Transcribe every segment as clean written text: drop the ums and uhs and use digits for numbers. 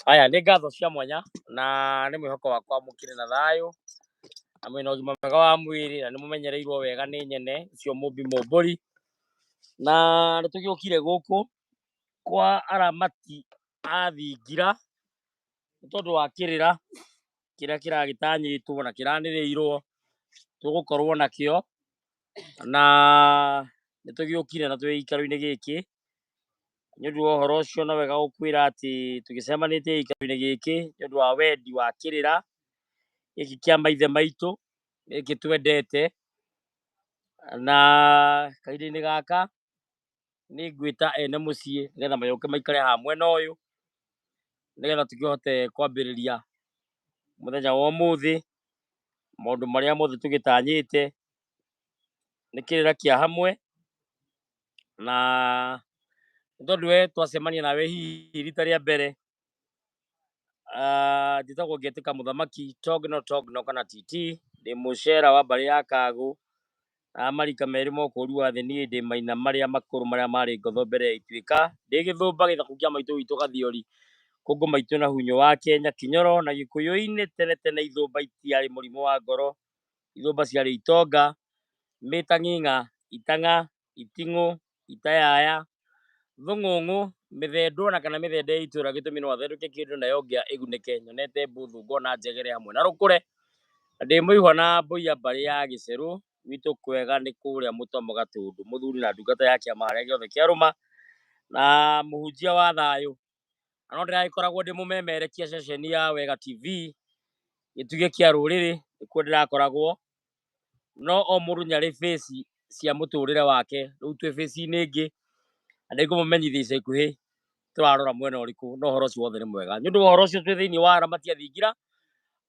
Aya nĩ ngatho cia mwanya na nĩ mwĩhoko wakwa mũkĩrĩ na thayũ na mwĩna ũgima mwega wa mwĩrĩ na nĩ mũmenyereirwo wega nĩ nyene ũcio mũmbi mũmbũri. Na nĩ tũgĩũkire gũkũ kwa aramati a thingira nĩ tondũ wa kĩrĩra kĩrĩa kĩragĩtanyĩtwo na kĩranĩrĩirwo tũgũkorwo nakĩo, na nĩ tũgĩũkire na twĩ gĩikaro-inĩ gĩkĩ. Nĩ ũndũ wa ũhoro ũcio no wega gũkwĩra atĩ tũgĩcemanĩtie gĩikaro-inĩ gĩkĩ nĩ ũndũ wa wendi wa kĩrĩra gĩkĩ kĩa maithe maitũ gĩkĩ twendete. Na kahinda-inĩ gaka nĩ ngwĩta ene mũciĩ nĩgetha magĩũke maikare haha mwena ũyũ, nĩgetha tũkĩhote kwambĩrĩria mũthenya wa ũmũthĩ maũndũ marĩa mothe tũgĩtanyĩte. Nĩ kĩrĩra kĩa hamwe, na nĩ tondũ we twacemania nawe hihi rita rĩa mbere, njĩtagwo Ngĩtĩka Mũthamaki Togno Togno kana TT, ndĩ mũcera wa mbarĩ ya Kagũ na marika merĩ ma ũkũũri wa thĩ. Niĩ ndĩ maina marĩa makũrũ marĩa marĩ ngotho mbere ya ituĩka, ndĩ gĩthũmba gĩthaku kĩa maitũ witũ Gathiori, kũngũ maitũ na hunyũ wa Kenya Kinyoro na Gĩkũyũ-inĩ. Tene tene ithũmba itiarĩ mũrimũ wa ngoro, ithũmba ciarĩ itonga, mĩtang'ing'a, itang'a, iting'ũ, itayaya, thũng'ũng'ũ, mĩthendwo na kana mĩthende ya itũra. Gĩtũmi no athendũke kĩndũ nayo ngĩa ĩgunĩke. Nyonete mbũthũ ngona njegere hamwe na rũkũre, na ndĩ mũihwa na mbũiya mbarĩ ya gĩcerũ. Gwitũ kwega nĩ kũrĩa mũtomo Gatũndũ, mũthuri na ndungata ya kĩama harĩa gĩothe kĩarũma, na mũhunjia wa thayũ. Na no ndĩragĩkoragwo ndĩ mũmemerekia ceceni ya Wega TV, gĩtugĩ kĩa rũrĩrĩ nĩkuo ndĩrakoragwo. No o mũndũ nĩ arĩ face cia mũtũrĩre wake. Rĩu twĩ face-inĩ ĩngĩ na nĩngũmũmenyithia ica ikuhĩ tũrarora mwena ũrĩkũ, no ũhoro ũcio wothe nĩ mwega. Nĩ ũndũ wa ũhoro ũcio twĩ thĩinĩ wa aramati a thingira.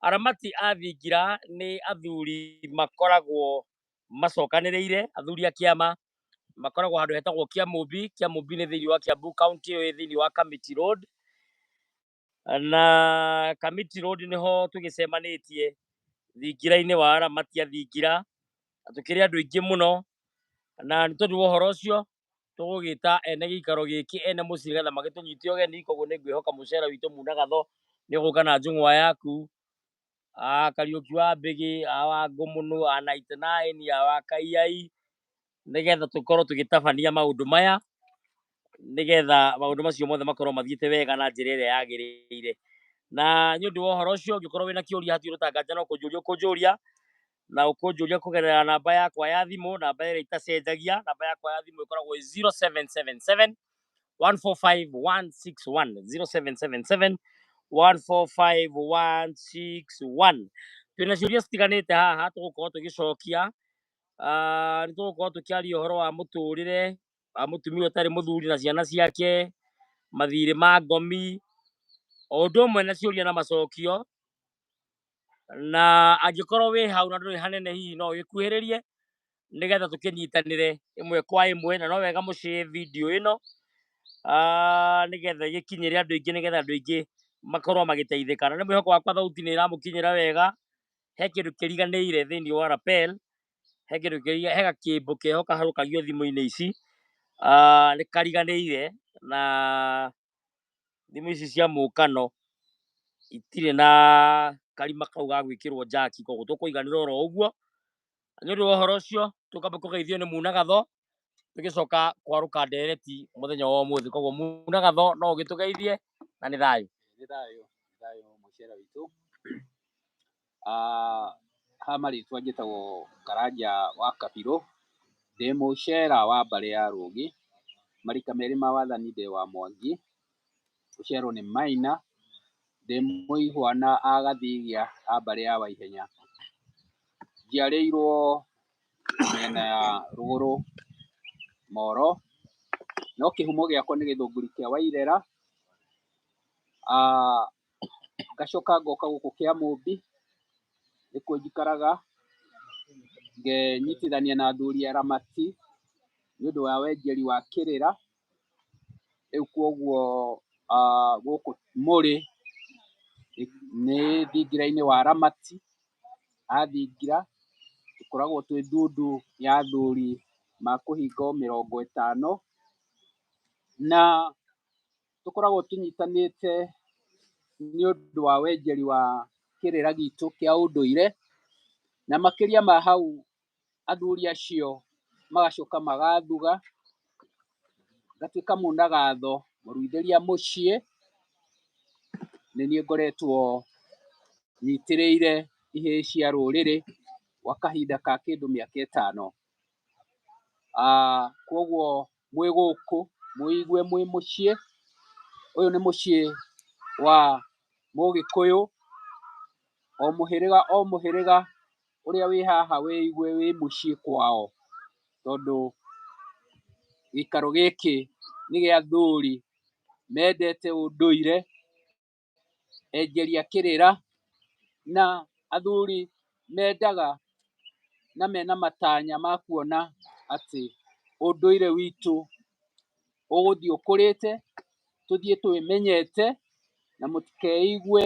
Aramati a thingira nĩ athuri makoragwo macokanĩrĩire, athuri a kĩama makoragwo handũ hetagwo Kĩamũmbi. Kĩamũmbi nĩ thĩinĩ wa Kiambu County, ĩyo ĩ thĩinĩ wa Kamiti Road, na Kamiti Road nĩho tũgĩcemanĩtie thingira-inĩ wa aramati a thingira, na tũkĩrĩ andũ aingĩ mũno. Na nĩ tondũ wa ũhoro ũcio tũgũgĩta ene gĩikaro gĩkĩ, ene mũciĩ, nĩgetha magĩtũnyite ũgeni. Koguo nĩ ngwĩhoka mũcera witũ Muna Gatho nĩ ũgũka na njũng'wa yaku, a Kariũki wa Mbĩgĩ, a wa Ngũmũnũ, a 99, a wa Kaiyai, nĩgetha tũkorwo tũgĩtabania maũndũ maya, nĩgetha maũndũ macio mothe makorwo mathiĩte wega na njĩra ĩrĩa yagĩrĩire. Na nĩ ũndũ wa ũhoro ũcio ũngĩkorwo wĩna kĩũria hatirĩ ũtanganja, no kũnjũria ũkũnjũria, na ũkũnjũria kũgerera namba yakwa ya thimũ, namba ĩrĩa itacenjagia. Namba yakwa ya thimũ ĩkoragwo ĩ 0777 145 161, 0777 145 161. Twĩna ciũria citiganĩte haha tũgũkorwo tũgĩcokia. Nĩ tũgũkorwo tũkĩaria ũhoro wa mũtũrĩre wa mũtumia ũtarĩ mũthuri na ciana ciake, mathirĩ ma ngomi, o ũndũ ũmwe na ciũria na macokio. Na angĩkorwo wĩ hau na ndũrĩ hanene, hihi no ũgĩkuhĩrĩrie nĩgetha tũkĩnyitanĩre ĩmwe kwa ĩmwe. Na no wega mũshare video ĩno, nĩgetha ĩgĩkinyĩre andũ aingĩ, nĩgetha andũ aingĩ makorwo magĩteithĩka. Na nĩ mwĩhoko wakwa thauti nĩ ĩramũkinyĩra wega. He kĩndũ kĩriganĩire thĩinĩ wa lapel, he kĩndũ he gakĩmbo keho kaharũkagio thimũ-inĩ ici, nĩ kariganĩire. Na thimũ ici cia mũkano itirĩ na karima kau ga gwĩkĩrwo jaki, koguo tũkũiganĩra oro ũguo. Nĩ ũndũ wa ũhoro ũcio tũkamba kũgeithio nĩ Muna Gatho, tũgĩcoka kwarũka ndereti mũthenya wa ũmũthĩ. Koguo Muna Gatho no ũgĩtũgeithie na nĩ thayũ. Nĩ thayũ, nĩ thayũ mũcera witũ. Ha marĩtwa njĩtagwo Karanja wa Kabirũ, ndĩ mũcera wa mbarĩ ya Rũgi, marika merĩ ma wathani ndĩ wa Mwangi, gũciarwo nĩ Maina, ndĩ mũihwa na a Gathigia a mbarĩ ya Waihenya. Njiarĩirwo mĩena ya rũgũrũ Moro, no kĩhumo gĩakwa nĩ gĩthũngũri kĩa Wairera. Ngacoka ngoka gũkũ Kĩamũmbi, nĩkuo njikaraga, ngenyitithania na athuri aramati nĩ ũndũ wa wenjeri wa kĩrĩra. Rĩu koguo gũkũ mũrĩ nĩ thingira-inĩ wa aramati a thingira, tũkoragwo twĩ ndundu ya athuri makũhinga o 50, na tũkoragwo tũnyitanĩte. Nĩ ũndũ wa wenjeri wa kĩrĩra gitũ kĩa ũndũire, na makĩria ma hau athuri acio magacoka magathuga, ngatuĩka mũnagatho, mũruithĩria mũciĩ, nĩ niĩ ngoretwo nyitĩrĩire ihĩĩ cia rũrĩrĩ gwa kahinda ka kĩndũ mĩaka 5. Koguo mwĩ gũkũ mwĩigue mwĩ mũciĩ, ũyũ nĩ mũciĩ wa mũgĩkũyũ, o mũhĩrĩga o mũhĩrĩga ũrĩa wĩ haha wĩigue wĩ mũciĩ kwao, tondũ gĩikaro gĩkĩ nĩ gĩa athuri mendete ũndũire, enjeri a kĩrĩra, na athuri mendaga na mena matanya ma kuona atĩ ũndũire witũ ũgũthiĩ ũkũrĩte, tũthiĩ twĩmenyete, na mũtikeigue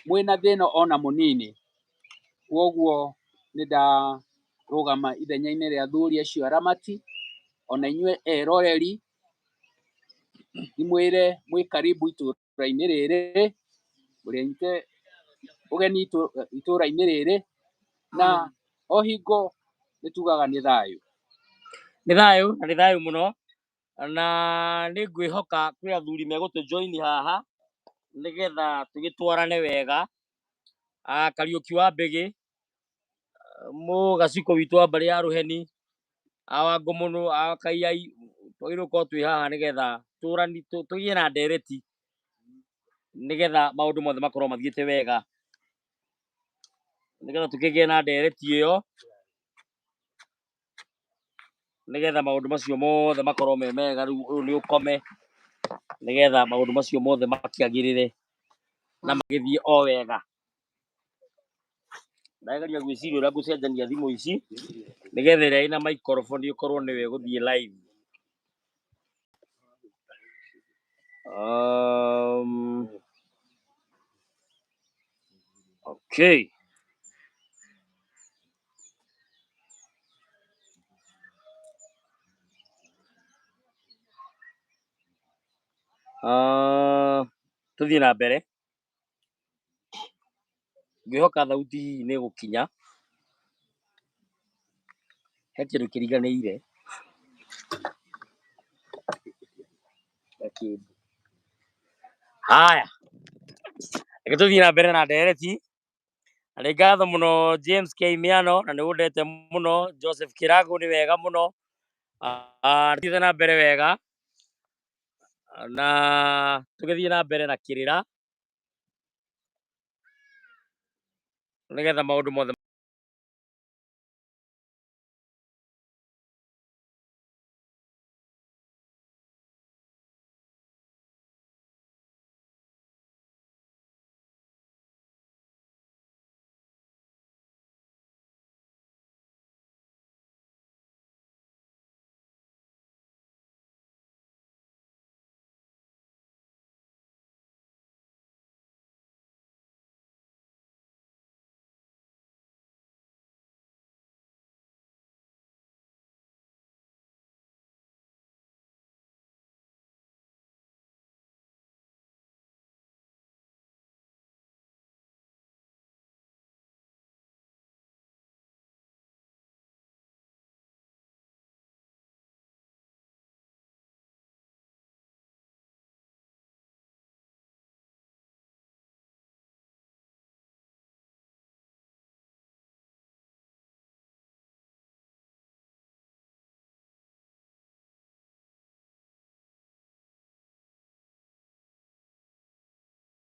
mwĩna thĩna ona mũnini. Koguo nĩ ndarũgama ithenya-inĩ rĩa athuri acio aramati, ona inyuĩ eroreri, ndĩmwĩre mwĩ karibu itũra-inĩ rĩrĩ, mũrĩ anyite ũgeni itũra-inĩ rĩrĩ, na o hingo nĩ tugaga nĩ thayũ. Nĩ thayũ na nĩ thayũ mũno, na nĩ ngwĩhoka kwĩ athuri megũtũ join haha nĩgetha tũgĩtwarane wega. Kariũki wa Mbĩgĩ, Mũgacikũ witũ wa mbarĩ ya Rũheni, Awangũmũnũ, Awakaiyai, twagĩrĩirwo gũkorwo twĩ haha nĩgetha tũgĩe na ndereti nĩgetha maũndũ mothe makorwo mathiĩte wega, nĩgetha tũkĩgĩe na ndereti ĩyo, nĩgetha maũndũ macio mothe makorwo me mega. Rĩu ũyũ nĩ ũkome, nĩgetha maũndũ macio mothe makĩagĩrĩre na magĩthiĩ o wega. Ndageria gwĩciria ũrĩa ngũcenjania thimũ ici nĩgetha ĩrĩa ĩna microphone ĩkorwo nĩyo ĩgũthiĩ live. Okay. Tũthiĩ na mbere, ngwĩhoka thauti hihi nĩ ĩgũkinya. He kĩndũ kĩriganĩire. Haya, reke tũthiĩ na mbere na ndereti. Na nĩ ngatho mũno James K Miano, na nĩ wendete mũno Joseph Kĩrago, nĩ wega mũno. Tũthiĩte na mbere wega na tũgĩthiĩ na mbere na kĩrĩra nĩgetha maũndũ mothe